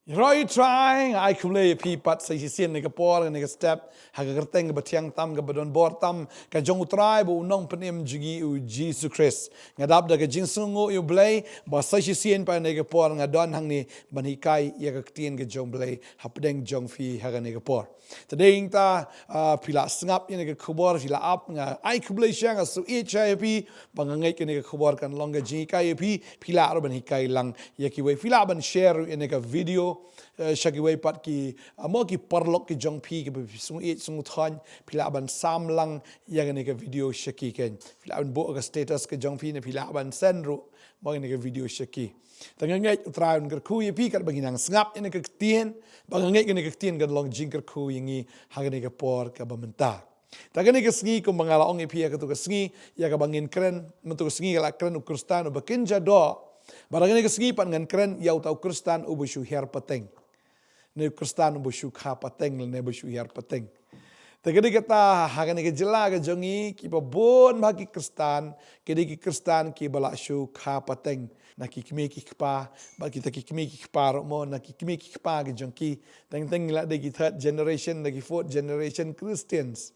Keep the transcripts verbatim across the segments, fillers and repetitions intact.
Ïaroh ïa U Trai, nga ai khublei ïa phi pat sa shisien ha kane ka por, ha kane ka step, ha ka kyrteng kaba thiang tam, kaba don bor tam, ka jong U Trai bad U Nongpynim jong ngi U Jisu Khrist. Nga dap da ka jingsngewnguh ïa U Blei, ba sa shisien pat ha kane ka por, nga don hangne ban hikai ïa ka ktien ka jong U Blei, hapdeng jong phi ha kane ka por. Te dei nangta, ah, phi la sngap ïa kane ka khubor, phi la ap, nga ai khublei shibun, nga sngewthuh ïa phi, ba nga ngeit kane ka khubor kan long ka jinghikai ïa phi, phi lah ruh ban hikai lang ïa kiwei, phi lah ban share ruh ïa kane ka video, eh, sha kiwei pat ki, ah, mo ki paralok ki jong phi, kiba phi sngewthuh, sngewthuh, phi lah ban sam lang ïa kane ka video sha ki kein. Phi lah ban buh ha ka status ka jong phi ne phi lah ban send ruh mo ïa kane ka video sha ki. Te nga ngeit U Trai un kyrkhu ïa phi katba ngi nang sngap ïa kane ka ktien, ba nga ngeit kane ka ktien kan long jingkyrkhu ïa ngi ha kane ka por kaba mynta. Te ha kane ka sngi kumba nga la ong ïa phi ha kato ka sngi, ïa kaba ngin kren, mynta ka sngi ka la kren u Khristan uba kynja doh. Bad ha kane ka sngi pat ngan kren ïa uta u Khristan uba shu hiar pateng. Ne u Khristan uba shu kha pateng, ne uba shu hiar pateng. Te ka dei kata, ha kane ka jylla ka jong ngi, kiba bun bha ki Khristan, ki dei ki Khristan kiba la shu kha pateng na ki kmie ki kpa, bad kita ki kmie ki kpa ruh mo, na ki kmie ki kpa ki jong ki, teng teng la dei ki third generation, na ki fourth generation Christians.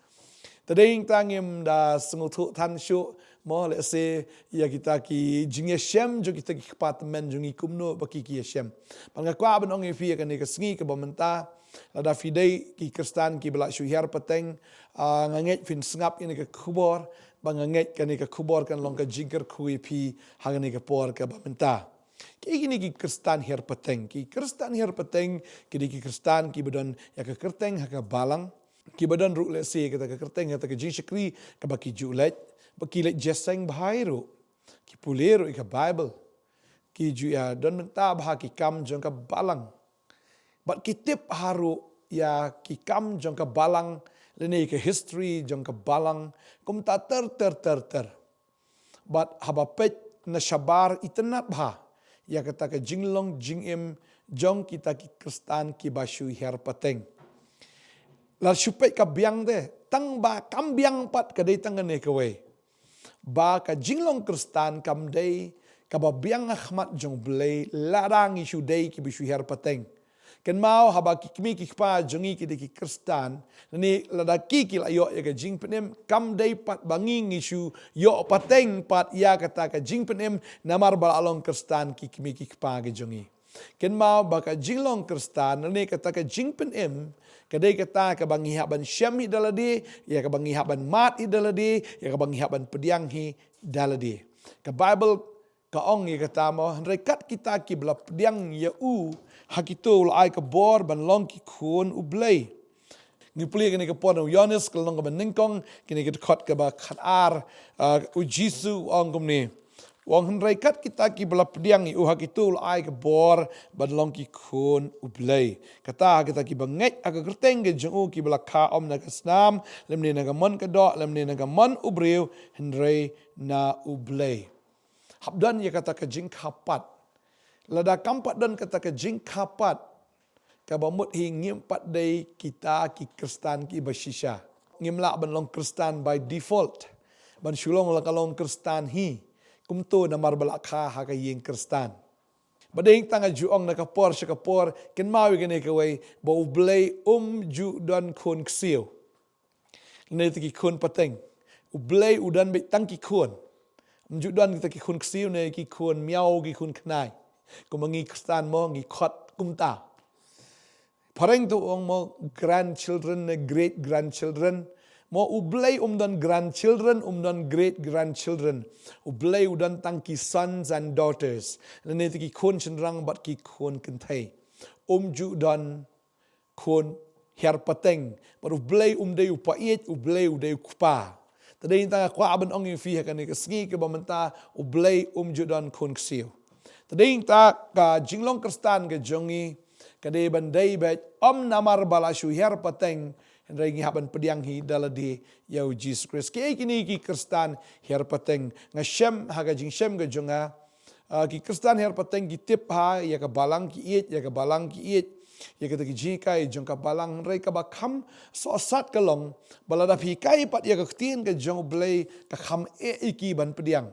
Te dei nangta ngim da sngewthuh than shuh mo, lehse ïa kita ki jingïashem jong kita ki kpa tymmen jong ngi kumno ba ki ki ïashem. Bad nga kwah ban ong ïa phi ha kane ka sngi kaba mynta, lada phi dei ki Khristan kiba la shu hiar pateng, ah, nga ngeit phin sngap ïa kane ka khubor, bad nga ngeit kane ka khubor kan long ka jingkyrkhu ïa phi ha kane ka por kaba mynta. Kiei kine ki Khristan hiar pateng? Ki Khristan hiar pateng ki dei ki Khristan kiba don ïa ka kyrteng ha ka balang, kiba don ruh lehse kata ka kyrteng, kata ka jingshakri kaba ki ju leit, ba ki leit jingïaseng bha ruh, ki pule ruh ïa ka Baibl, ki ju ïa don bynta bha ha ki kam jong ka balang. Bad ki tip bha ruh ïa ki kam jong ka balang, lane ka history jong ka balang, kumta ter ter ter ter. Bad haba peit na shabar itynnad bha ïa kata ka jinglong jingim jong kita ki Khristan kiba shu hiar pateng. La shu peit ka biang te, tang ba kam biang pat ka dei tang kane kawei. Ba ka jinglong Khristan kam dei kaba biang ha khmat jong U Blei lada ngi shu dei kiba shu hiar pateng. Kynmaw haba ki kmie ki kpa jong ngi ki dei ki Khristan, lane lada ki ki la ïoh ïa ka jingpynim, kam dei pat ba ngi ngi shu ïoh pateng pat ïa kata ka jingpynim, namar ba la long Khristan ki kmie ki kpa ki jong ngi. Kynmaw ba ka jinglong Khristan, lane kata ka jingpynim, ka dei kata kaba ngi hap ban shem hi da lade, ïa kaba ngi hap ban mad hi da lade, ïa kaba ngi hap ban pdiang hi da lade. Ka Baibl ka ong ïa kata mo, hynrei kat kita kiba la pdiang ïa u, ha kito u la ai ka bor ban long ki khun U Blei. Ngi pule kane ka por na u Ïoannis ka lynnong kaba nyngkong, kane ka dkhot kaba khatar, ah, u Jisu u ong kumne. U ong hynrei kat kita kiba la pdiang ïa u, ha kito u la ai ka bor ban long ki khun U Blei. Kata ha kita kiba ngeit ha ka kyrteng ka jong u, kiba la kha ym na ka snam, lymne na ka mon ka doh, lymne na ka mon u briew, hynrei na U Blei. Hap don ïa kata ka jingkha pat. Lada kam pat don kata ka jingkha pat, kaba mut hi ngim pat dei kita ki Khristan kiba shisha. Ngim lah ban long Khristan by default. Ban shu long la ka long Khristan hi. Kumto namar ba la kha ha ka ïing Khristan. Ba dei tang nga ju ong na ka por sha ka por, kynmaw ïa kane kawei, ba U Blei um ju don khun ksiew. Ne te ki khun pateng. U Blei u don beit tang ki khun. Um ju don kita ki khun ksiew ne ki khun miaw, ki khun khnai. Kumba ngi Khristan mo ngi khot kumta. Phareng to ong mo grandchildren ne great grandchildren. Mo U Blei um don grandchildren, um don great grandchildren. U Blei u don tang ki sons and daughters. Ne te ki khun shynrang bad ki khun kynthei. Um ju don khun hiar pateng. Bad U Blei um dei u paieit, U Blei u dei u kpa. Te dei tang nga kwah ban ong ïa phi ha kane ka sngi kaba mynta, U Blei um ju don khun ksiew. Te dei tang ka jinglong Khristan ka jong ngi, ka dei ban dei beit ym namar ba la shu hiar pateng, hynrei ngi hap ban pdiang hi da lade ïa u Jisu Khrist. Kiei kine ki Khristan hiar pateng? Nga shem ha ka jingshem ka jong nga, ah, ki Khristan hiar pateng ki tip bha ïa ka balang, ki ïeit ïa ka balang, ki ïeit ïa kita ki jinghikai jong ka balang, hynrei kaba kham sohsat ka long ba lada phi hikai pat ïa ka ktien ka jong U Blei, ka kham eh ïa ki ban pdiang.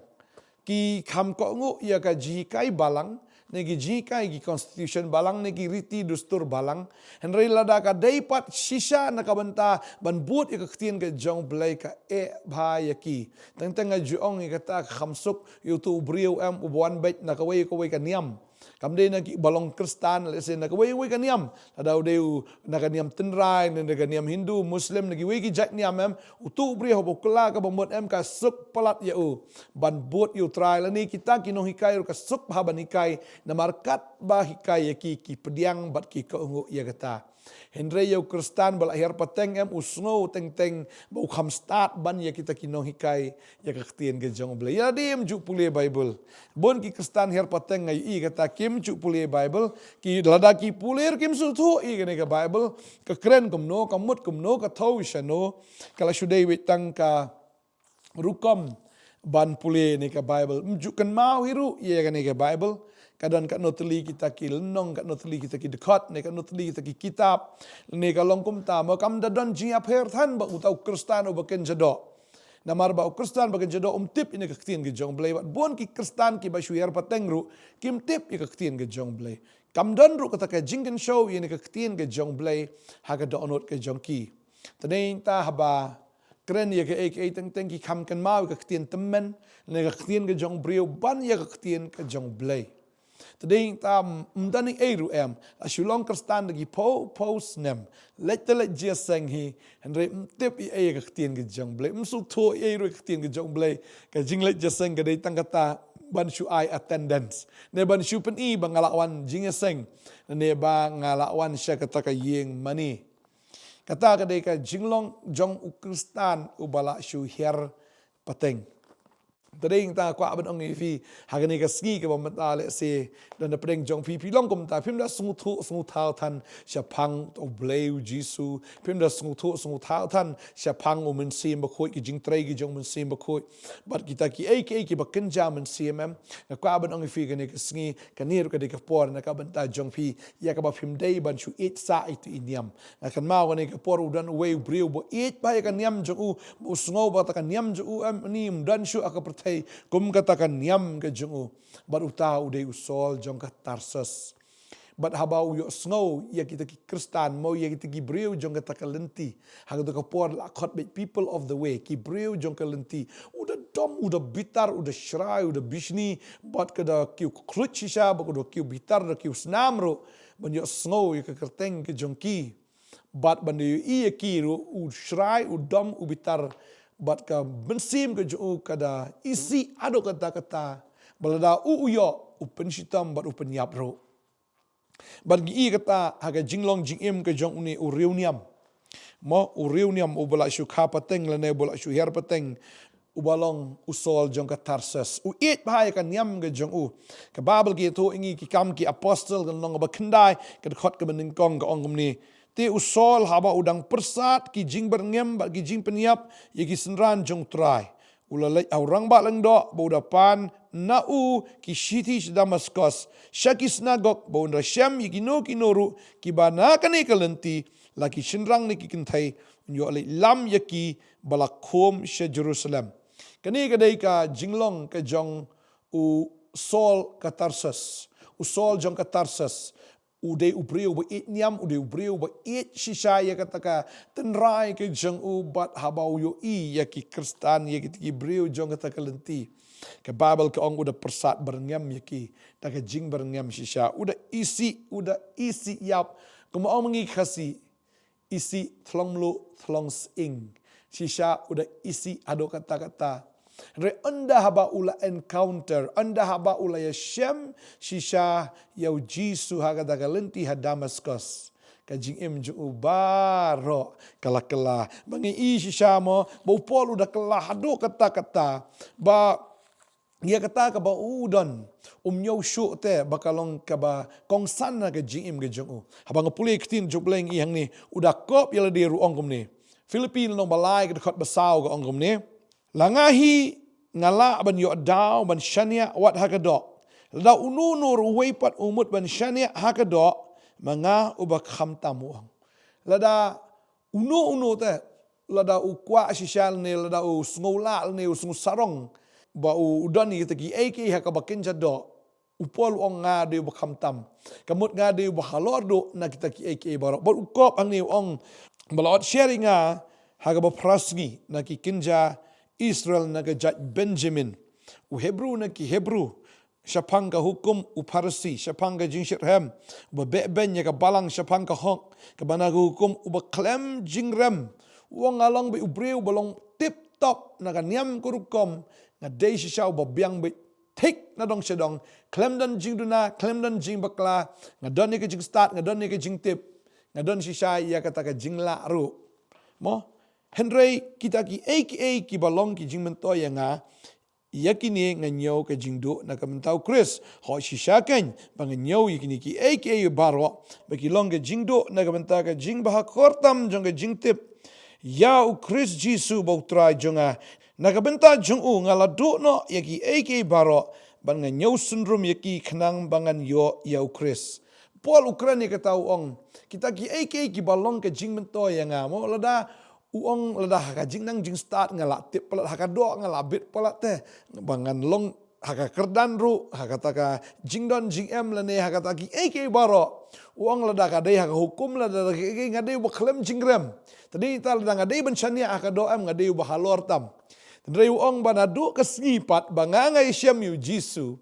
Ki kham kohnguh ïa ka jinghikai balang, ne ki jinghikai ki constitution balang, ne ki riti dustur balang. Hynrei lada ka dei pat shisha na ka bynta ban bud ïa ka ktien ka jong U Blei, ka eh bha ïa ki. Teng teng nga ju ong ïa kata, ka kham suk ïa uto u briew em uba wan beit na kawei kawei ka niam. Kam dei na kiba long Khristan, lehse na kawei kawei ka niam. Lada u dei u na ka niam tynrai, ne na ka niam Hindu, Muslim, na kiwei ki jait niam em, uto u briew haba u kylla kaba mut em, ka suk palat ïa u ban bud ïa U Trai, lane kita ki nonghikai ruh ka suk bha ban hikai, namar katba hikai ïa ki, ki pdiang bad ki kohnguh ïa kata. Hynrei ïa u Khristan ba la hiar pateng em, u sngew teng teng ba u kham stad ban ïa kita ki nonghikai ïa ka ktien ka jong U Blei. Ïa lade ym ju pule Bible. Bun ki Khristan hiar pateng nga ïohi kata kim ju pule Bible. Ki lada ki pule ruh kim sngewthuh ïa kane ka Bible. Ka kren kumno, ka mut kumno, ka thew shano. Ka la shu dei beit tang ka rukom ban pule ïa kane ka Bible. Ym ju kynmaw hi ruh ïa kane ka Bible. Ka don katno tylli kita ki lynnong, katno tylli kita ki dkhot, ne katno tylli kita ki kitab. Ne ka long kumta, ma kam da don jingïapher than bad uta u Khristan uba kynja doh. Namar ba u Khristan ba kynja doh um tip ïa kane ka ktien ka jong U Blei, bad bun ki Khristan kiba shu hiar pateng ruh kim tip ïa ka ktien ka jong U Blei. Kam don ruh kata ka jingkynshew ïa kane ka ktien ka jong U Blei ha ka dohnud ka jong ki. Te dei ta haba kren ïa kaei kaei teng teng ki kham kynmaw ïa ka ktien tymmen, ne ka ktien ka jong u briew ban ïa ka ktien ka jong U Blei. Te dei ta ym don ei ruh em, la shu long Khristan da ki phew phew snem, leit te leit jingïaseng hi, hynrei ym tip ei ei ïa ka ktien ka jong U Blei, ym sngewthuh ei ei ruh ïa ka ktien ka jong U Blei. Ka jingleit jingïaseng ka dei tang kata ban shu ai attendance, ne ban shu pyni ba nga la wan jingïaseng, ne ba nga la wan sha kata ka ïing mane. Kata ka dei ka jinglong jong u Khristan uba la shu hiar pateng. Te dei ta kwah ban ong ïa phi ha kane ka sngi kaba mynta, lehse don na pdeng jong phi, phi long kumta, phim da sngewthuh sngewthaw than shaphang U Blei U Jisu, phim da sngewthuh sngewthaw than shaphang U Mynsiem Bakhuid, ki jingtrei ki jong U Mynsiem Bakhuid, bad kita kiei kiei kiba kynja mynsiem em. Nga kwah ban ong ïa phi kane ka sngi, kane ruh ka dei ka por na ka bynta jong phi, ïa kaba phim dei ban shu ïeit sah ïa itu i niam. Nga kynmaw kane ka por u don uwei u briew ba ïeit bha ïa ka niam jong u, ba u sngew ba kata ka niam jong u em, ym don shuh ha ka pyrthei kum kata ka niam ka jong u. Bad uta u dei u Saul jong ka Tarsus. Bad haba u ïohsngew ïa kita ki Khristan, mo ïa kita ki briew jong kata ka lynti, ha kata ka por la khot beit people of the way, ki briew jong ka lynti, u da dom, u da bitar, u da shrai, u da bishni, bad ka da kiew khluit shisha, bad ka da kiew bitar, da kiew snam ruh ban ïohsngew ïa ka kyrteng ka jong ki. Bad ban da ïohi ïa ki ruh u shrai, u dom, u bitar, bad ka mynsiem ka jong u ka da isih haduh katta katta, ba lada u u ïoh, u pynshitom bad u pynïap ruh. Bad ngi i kata ha ka jinglong jingim ka jong une u riewniam. Mo, u riewniam uba la shu kha pateng lane uba la shu hiar pateng, uba long u Saul jong ka Tarsus. U ïeit bha ïa ka niam ka jong u. Ka Baibl ka ïathuh ïa ngi, Ki Kam ki Apostol, ka lynnong ba khyndai, ka dkhot kaba nyngkong, ka ong kumne: Te u Saul haba u dang pyrsad ki jingbyrngem bad ki jingpynïap ïa ki synran jong U Trai, u la leit ha u rangbah lyngdoh ba u da pan na u ki shithi sha Damaskos, sha ki synagog, ba un da shem ïa kino kino ruh kiba na kane ka lynti, la ki shynrang ne ki kynthei, un ïoh leit lam ïa ki ba la khum sha Jerusalem. Kane ka dei ka jinglong ka jong u Saul ka Tarsus. U Saul jong ka Tarsus u dei u briew ba ïeit niam, u dei u briew ba ïeit shisha ïa kata ka tynrai ka jong u, bad haba u ïohi ïa ki Khristan, ïa kita ki briew jong kata ka lynti, ka Baibl ka ong u da pyrsad byrngem ïa ki da ka jingbyrngem shisha. U da isih, u da isih ïap. Kumba ong ma ngi ki Khasi, isih thlong mluh thlong sying. Shisha u da isih haduh katta katta. Hynrei ynda haba u la encounter, ynda haba u la ïashem shisha ïa u Jisu ha kata ka lynti ha Damaskos, ka jingim jong u baroh ka la kylla. Ba ngi i shisha mo ba u Paul u da kylla haduh katta katta, ba ïa kata kaba u don, um ñiew shuh te ba ka long kaba kongsan na ka jingim ka jong u. Haba nga pule ïa ka ktien jong U Blei ngi i hangne, u da kop ïa lade ruh, ong kumne. Philippi lynnong ba lai, ka dkhot ba saw, ka ong kumne: La nga hi nga lah ban ïoh daw ban shaniah wat ha ka doh. Lada uno uno ruh uwei pat u mut ban shaniah ha ka doh, ma nga uba khamtam, u ong. Lada uno uno te, lada u kwah shisha lane lada u sngew lah lane u sngew sarong ba u, u don ïa kita kiei kiei ha kaba kynja doh, U Paul u ong nga dei uba khamtam. Ka mut nga dei uba halor duh na kita kiei kiei baroh. Bad u Jakob hangne u ong ba la ot sher ïa nga ha kaba phra sngi na ki kynja Israel na ka jait Benjamin. U Hebru na ki Hebru shaphang ka hukum, u Pharisi shaphang ka jingshitrhem, uba beh beiñ ïa ka balang shaphang ka hok, kaba na ka hukum, uba khlem jingrem. U ong nga long beit u briew ba long tip top na ka niam ka rukom, nga dei shisha uba biang beit thik na dong sha dong, khlem don jingduna, khlem don jingbakla, nga don ïa ka jingstad, nga don ïa ka jingtip, nga don shisha ïa kata ka jinglah ruh. Mo, hynrei kita kiei kiei kiba long ki jingmyntoi ïa nga, ïa kine nga ñiew ka jingduh na ka bynta u Khrist. Hooid shisha keiñ ba nga ñiew ïa kine kiei kiei baroh ba ki long ka jingduh na ka bynta ka jingbha kyrtam jong ka jingtip ïa u Khrist Jisu ba u Trai jong nga. Na ka bynta jong u nga la duh noh ïa kiei kiei baroh, bad nga ñiew synrum ïa ki khnang ba ngan ïoh ïa u Khrist. Paul u kren ïa kata, u ong kita kiei kiei kiba long ka jingmyntoi ïa nga, mo, lada u ong lada ha ka jingnang jingstad nga la tip palat, ha ka doh nga la bit palat te, ba ngan long ha ka kyrdan ruh, ha kata ka jingdon jingem lane ha kata kiei kiei baroh. U ong lada ka dei ha ka hukum, lada ka, ka, nga dei uba khlem jingrem. Te dei ta lada nga dei ban shaniah ha ka doh em, nga dei uba halor tam. Hynrei u ong ba naduh ka sngi pat ba nga nga ïashem ïa u Jisu,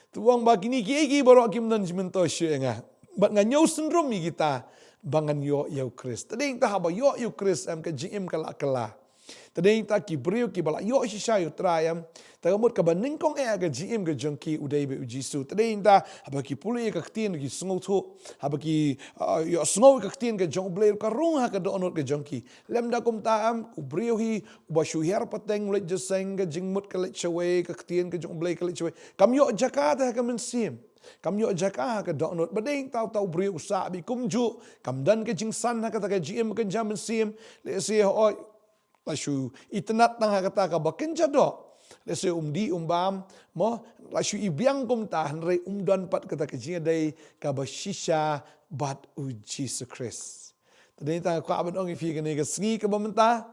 te u ong ba kine kiei kiei baroh kim don jingmyntoi shuh ïa nga. Bad nga ñiew synrum ïa kita ba ngan ïoh ïa u Khrist. Te dei ta haba ïoh ïa u Khrist em, ka jingim ka la kylla. Te dei ta ki briew kiba la ïoh shisha ïa u Trai em, te ka mut kaba nyngkong eh ka jingim ka jong ki u dei beit u Jisu. Te dei ta haba ki pule ïa ka ktien ki sngewthuh, haba ki, ah, ïohsngew ïa ka ktien ka jong u Blei ruh ka rung ha ka dohnud ka jong ki. Lymda kumta em, u briew hi uba shu hiar pateng, leit jingïaseng, ka jingmut ka leit shawei, ka ktien ka jong u Blei ka leit shawei, kam ïoh jaka te ha ka mynsiem. Kam ïoh jaka ha ka dohnud. Ba dei ta, ta u briew u sah beit kumjuh, kam don ka jingsan ha kata ka jingim ka jong ka mynsiem. Lehse hooid la shu itynnad tang ha kata kaba kynja doh. Lehse um dih um bam, mo, la shu ibiang kumta, hynrei um don pat kata ka jingïadei kaba shisha bad u Jisu Khrist. Te dei ta nga kwah ban ong ïa phi kane ka sngi kaba mynta,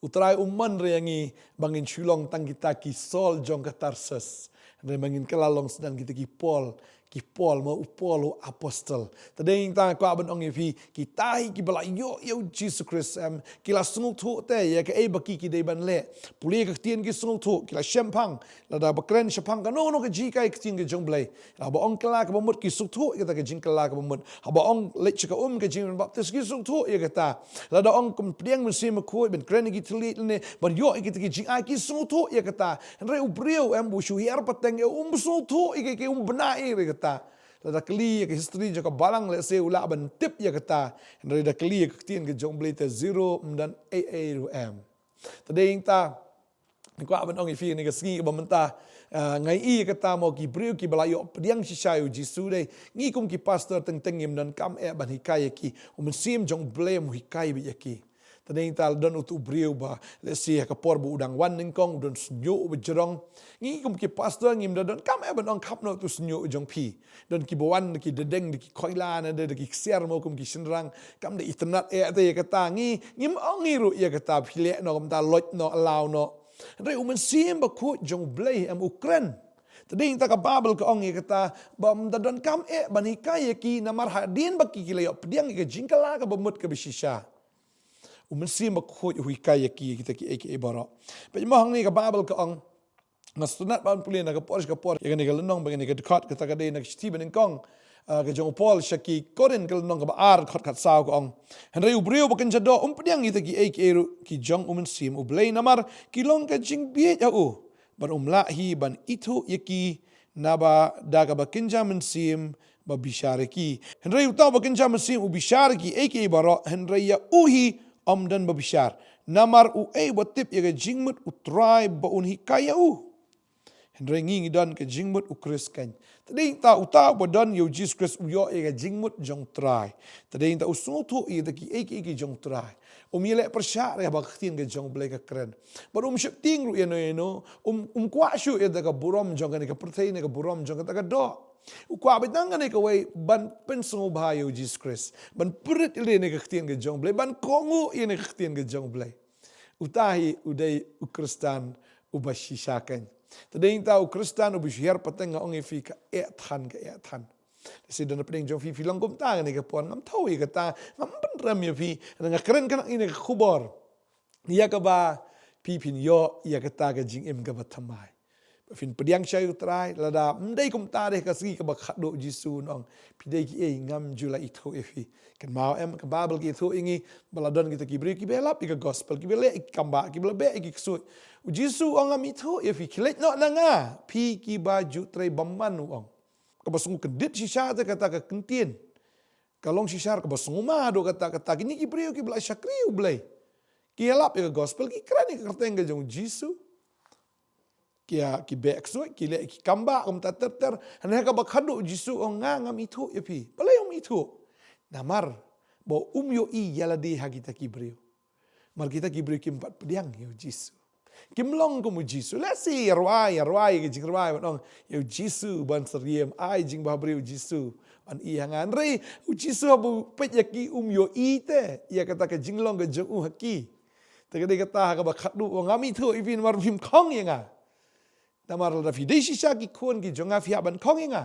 u Trai um mon re ïa ngi ba ngin shu long tang kita ki Saul jong ka Tarsus, hynrei ba ngin kylla long sdang kita ki Paul, ki Paul, mo, u Paul u apostol. Te dei ta nga kwah ban ong ïa phi, kita hi kiba la ïoh ïa u Jisu Khrist em, ki la sngewthuh te ïa kaei ba ki, ki dei ban leh. Pule ka ktien ki sngewthuh, ki la shemphang, lada ba kren shaphang kano kano ka jinghikai ka ktien ka jong u Blei. Haba ong kylla kaba mut ki sngewthuh ïa kata ka jingkylla kaba mut. Haba ong leit sha ka um ka jingbaptis ki sngewthuh ïa kata. Lada ong kum pdiang Mynsiem Bakhuid, ban kren ïa ki thylliej lane ban ïoh ïa kita ki jingai, ki sngewthuh ïa kata. Hynrei u briew em, u shu hiar pateng, um sngewthuh ïa ki, ki um bna ïa kata. Lada kylli ïa ka history jong ka balang, lehse u lah ban tip ïa kata. Hynrei da kylli ïa ka ktien ka jong u Blei te zero, ym don ei ei ruh em. Te dei ta nga kwah ban ong ïa phi kane ka sngi kaba mynta, ah, nga ïohi ïa kata, mo, ki briew kiba la ïoh pdiang shisha ïa u Jisu, dei ngi kum ki pastor teng teng ngim donkam eh ban hikai ïa ki. U Mynsiem jong u Blei um hikai beit ïa ki. Te dei ta la don utu u briew ba lehse ha ka por ba u dang wan nyngkong u don shñiuh ba jrong. Ngi kum ki pastor ngim da donkam eh ban ong khap noh utu u shñiuh jong phi. Don kiba wan da ki dendeng, da ki khoila, ne da, da ki ksiar, mo, kum ki shynrang. Kam da itynnad eh te ïa kata. Ngi, ngim ong hi ruh ïa kata, phi leh noh kumta, loit noh, allow noh. Hynrei u Mynsiem Bakhuid jong u Blei em u kren. Te dei ta ka Baibl ka ong ïa kata, ba ym da donkam eh ban hikai ïa ki, namar hadien ba ki, ki la ïoh pdiang ïa ka jingkylla kaba mut kaba shisha, u Mynsiem Bakhuid u hikai ïa ki ïa kita kiei kiei baroh. Peit mo, hangne ka Baibl ka ong, nga sngewtynnad ban pule na ka por sha ka por ïa kane ka lynnong bad kane ka dkhot, kata ka dei na ka shithi banyngkong, ah, ka jong u Paul sha ki Korinth, ka lynnong kaba ar, dkhot khatsaw, ka ong: Hynrei u briew ba kynja doh um pdiang ïa kita kiei kiei ruh ki jong u Mynsiem u Blei, namar ki long ka jingbieit ha u, bad um lah hi ban ithuh ïa ki, naba da kaba kynja mynsiem ba bishar ïa ki. Hynrei uta uba kynja mynsiem u bishar ïa kiei kiei baroh, hynrei ïa u hi ym don ba bishar. Namar uei uba tip ïa ka jingmut u Trai ba un hikai ïa u? Hynrei ngi, ngi don ka jingmut u Khrist keiñ. Te dei ta uta uba don ïa u Jisu Khrist u ïoh ïa ka jingmut jong u Trai. Te dei ta u sngewthuh ïa kita kiei kiei ki jong u Trai. Um ïaleh pyrshah re haba ka ktien ka jong u Blei ka kren. Bad um sheptieng ruh ïano ïano, um, um kwah shuh ïa kata ka burom jong kane ka pyrthei ne ka burom jong kata ka doh. U kwah beit tang kane kawei, ban pynsngewbha ïa u Jisu Khrist, ban pynrit ïa kane ka ktien ka jong u Blei, ban kohnguh ïa kane ka ktien ka jong u Blei. Uta hi u dei u Khristan uba shisha keiñ. Te dei ta u Khristan uba shu hiar pateng, nga ong ïa phi, ka eh than, ka eh than. Te shisha na pdeng jong phi, phi long kumta kane ka por, ngam thaw ïa kata, ngam pynrem ïa phi, nga kren kane ka khubor ïa kaba phi phin ïoh ïa kata ka jingim kaba thymmai. Ba phin pdiang sha U Trai, lada ym dei kumta, dei ka sngi kaba khadduh, Jisu un ong, phi dei kiei, ngam ju la ithuh ïa phi. Kynmaw em, ka Baibl ka ithuh ïa ngi ba la don kita ki briew kiba lap ïa ka gospel, kiba leh ïa ki kambah, kiba la beh ïa ki ksuid. U Jisu u ong, ngam ithuh ïa phi, khie leit noh na nga, phi kiba ju trei bymman, u ong. Kaba sngewkyndit shisha te kata ka ktien. Ka long shisha kaba sngewma haduh katta katta. Kine ki briew kiba la shakri U Blei, ki ïalap ïa ka gospel, ki kren ïa ka kyrteng ka jong U Jisu, ki ïa, ki beh ksuid, ki leh ki kambah kumta ter ter. Hynrei ha kaba khadduh U Jisu u ong, nga ngam ithuh ïa phi. Balei um ithuh? Namar ba um ïohi ïa lade ha kita ki briew. Namar kita ki briew kim pat pdiang ïa U Jisu. Kim long kum U Jisu. Lehse ïa rwai, ïa rwai ka jingrwai ban ong, ïa U Jisu ban syriem, ai jingbhabriew U Jisu ban ïa nga. Hynrei U Jisu haba u peit ïa ki, um ïohi te ïa kata ka jinglong ka jong u ha ki. Te ka dei kata ha kaba khadduh u ong, ngam ithuh ïa phi namar phim khong ïa nga. Namar lada phi dei shisha ki khun ki jong nga, phi hap ban khong ïa nga.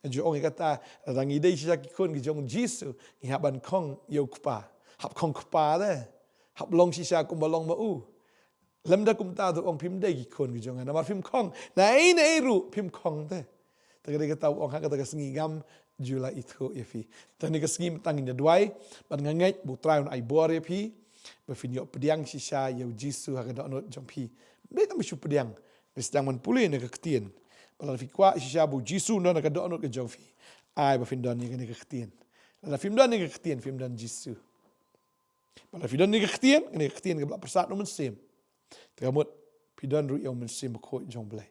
Nga ju ong ïa kata, lada ngi dei shisha ki khun ki jong U Jisu, ngi hap ban khong ïa U Kpa. Hap khong Kpa te. Hap long shisha kumba long ma u. Lymda kumta te u ong, phim dei ki khun ki jong nga namar phim khong. Naei naei ruh phim khong te. Te ka dei kata u ong ha kata ka sngi, ngam ju la ithuh ïa phi. Te kane ka sngi mynta ngin ïa duwai, bad nga ngeit ba U Trai un ai bor ïa phi ba phin ïoh pdiang shisha ïa U Jisu ha ka dohnud jong phi. Ym dei tang ba shu pdiang, phi sdang ban pule na ka ktien. Bad lada phi kwah shisha ba U Jisu un don ha ka dohnud ka jong phi, ai ba phin don ïa kane ka ktien. Lada phim don ïa ka ktien, phim don Jisu. Bad lada phi don ïa ka ktien, kane ka ktien kaba la pyrsad na U Mynsiem, te ka mut phi don ruh ïa U Mynsiem Bakhuid jong U Blei.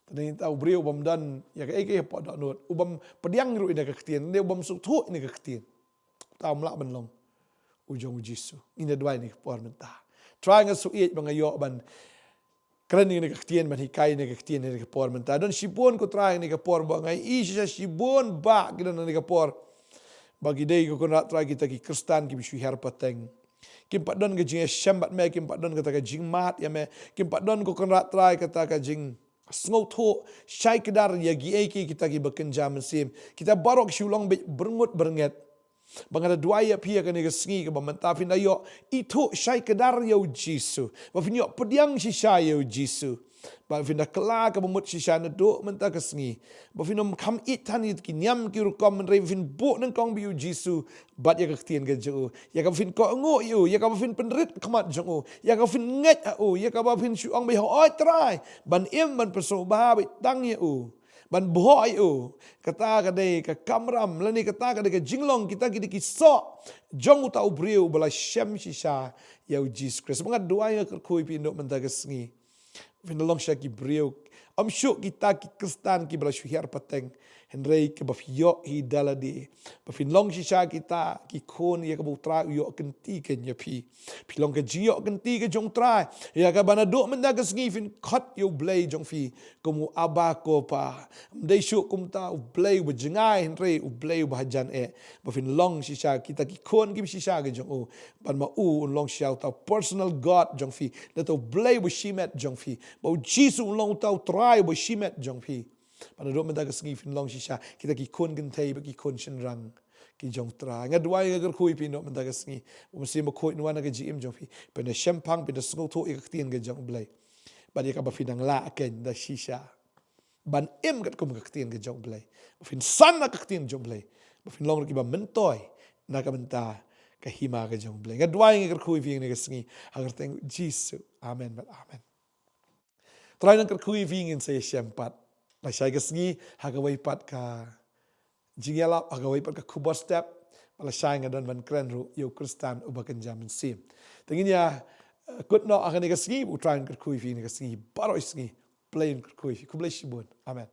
Te dei ta u briew u bym don ïa kaei kaei hapoh dohnud, u bym pdiang ruh ïa ka ktien, ne u bym sngewthuh ïa ka ktien, uta um lah ban long u jong U Jisu. Ngin ïa duwai ha kane ka por mynta. Trai, nga shu ïeit ba nga ïoh ban kren ïa kane ka ktien, ban hikai ïa kane ka ktien ha kane ka por mynta. Don shibun, ko Trai, ha kane ka por ba nga ïohi shisha shibun bah ki don ha kane ka por ba ki dei, ko Kynrad Trai, kita ki Khristan kiba shu hiar pateng. Kim pat don ka jingïashem bad me, kim pat don kata ka jingmad ïa me, kim pat don, ko Kynrad Trai, kata ka jingsngewthuh shai kdar ïa kiei kiei kita kiba kynja mynsiem. Kita baroh ki shu long beit byrngut byrnget. Ba nga da duwai ïa phi ha kane ka sngi kaba mynta, phin da ïoh ithuh shai kdar ïa U Jisu, ba phin ïoh pdiang shisha ïa U Jisu, ba phin da kylla kaba mut shisha naduh mynta ka sngi, ba phin ym kham ïeit than ïa ki niam ki rukom, hynrei ba phin buh nyngkong beit ïa U Jisu bad ïa ka ktien ka jong u, ïa kaba phin kohnguh ïa u, ïa kaba phin pynrit khmat jong u, ïa kaba phin ngeit ha u, ïa kaba phin shu ong beit, hooid Trai, ban im ban pynsngewbha beit tang ïa u, ban bhoh ïa u. Kata ka dei ka kamram, lane kata ka dei ka jinglong kita ki dei ki soh jong uta u briew ba la shem shisha ïa U Jisu Khrist. Ba nga duwai, nga kyrkhu ïa phi naduh mynta ka sngi, phin da long shisha ki briew, ym shuh kita ki Khristan kiba la shu hiar pateng, hynrei kiba phi ïohi da lade, ba phin long shisha kita ki khun ïa kaba U Trai u ïoh kynti kein ïa phi. Phi long ka jingïoh kynti ka jong U Trai, ïa kaba naduh mynta ka sngi phin khot ïa U Blei jong phi kum u Abba, ko Pa. Ym dei shuh kum uta U Blei uba jngai, hynrei U Blei uba hajan eh. Ba phin long shisha kita ki khun kiba shisha ka jong u, bad ma u un long shisha uta u personal God jong phi, uta U Blei uba shimet jong phi. Ba U Jisu un long uta U Trai uba shimet jong phi. Bad naduh mynta ka sngi phin long shisha kita ki khun kynthei bad ki khun shynrang ki jong U Trai. Nga duwai, nga kyrkhu ïa phi naduh mynta ka sngi, ba U Mynsiem Bakhuid un wan ha ka jingim jong phi, phin da shemphang, phin da sngewthuh ïa ka ktien ka jong U Blei, bad ïa kaba phin dang lah kein da shisha ban im katkum ka ktien ka jong U Blei, ba phin san na ka ktien jong U Blei, ba phin long ruh kiba myntoi na ka bynta ka hima ka jong U Blei. Nga duwai, nga kyrkhu ïa phi ha kane ka sngi ha ka kyrteng U Jisu. Amen bad amen. Trai, ngan kyrkhu ïa phi, ngin sa ïashem pat lashai ka sngi ha kawei pat ka jingïalap, ha kawei pat ka khubor step. Bad lashai nga don ban kren ruh ïa u Khristan uba kynja mynsiem. Te ngin ïa, eh, kut noh ha kane ka sngi, U Trai un kyrkhu ïa phi ha kane ka sngi, baroh shi sngi. Blei un kyrkhu ïa phi. Khublei shibun. Amen.